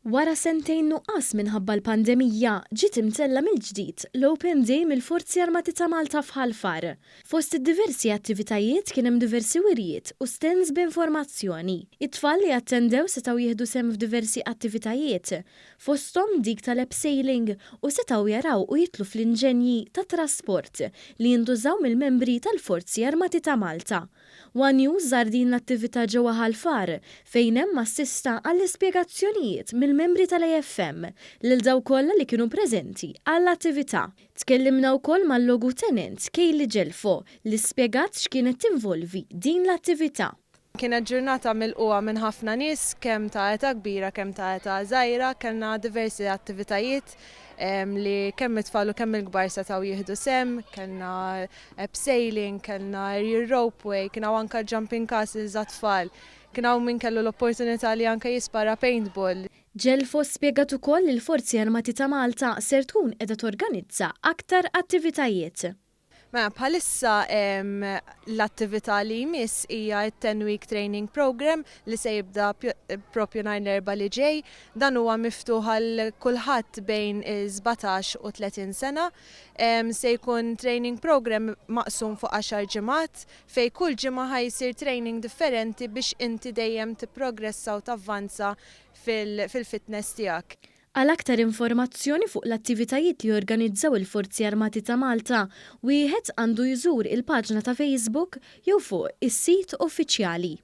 Wara sentejn nuqqas minħabba l-pandemija, ġiet imtella' mill-ġdid l-Open Day mill-Forzi Armati ta' Malta f'Ħal Far. Fost id-diversi attivitajiet kien hemm diversi wirjiet u stands b'informazzjoni. It-tfal li attendew setgħu jieħdu sehem f'diversi attivitajiet, fosthom dik tal-abseiling u setgħu jaraw u jidħlu fl-inġenji tat-trasport li jintużaw mill-membri tal-Forzi Armati ta' Malta. One News żar din l-attività ġewwa Ħal Far fejn hemm assista għall-ispjegazzjonijiet mill-membri tal-AFM lil dawk kollha li kienu preżenti għall-attività. Tkellimna wkoll mal-Logu Tenent Kaylie Gelfo li spjegat x'kienet tinvolvi din l-attività. Kienet ġurnata milqugħa minn ħafna nies kemm ta' età kbira kemm ta' età żgħira, kellna diversi attivitajiet li kemm it-tfal u kemm il-kbar setgħu jieħdu sehem, kellna abseiling, kellna aerial ropeway, kien hawn anke jumping castles għat-tfal, kien hawn min kellu l-opportunità li anke jispara paintball. Gelfo spjegat ukoll li l-Forzi Armati ta' Malta ser tkun qiegħda torganizza aktar attivitajiet. Mela, bħalissa l-attività li jmiss hija t-10 Week Training Program li se jibda propju nhar l-Erbgħa li ġej. Dan huwa miftuħ għal kulħadd bejn 17 u 30 sena. Se jkun training program maqsum fuq 10 ġimgħat fejn kull ġimgħa ħa jsir training differenti biex inti dejjem tipprogressa u tavvanza fil-fitness tiegħek. Għal aktar informazzjoni fuq l-attivitajiet li jorganizzaw il-Forzi Armati ta' Malta, wieħed għandu jżur il-paġna ta' Facebook jew fuq is-sit uffiċjali.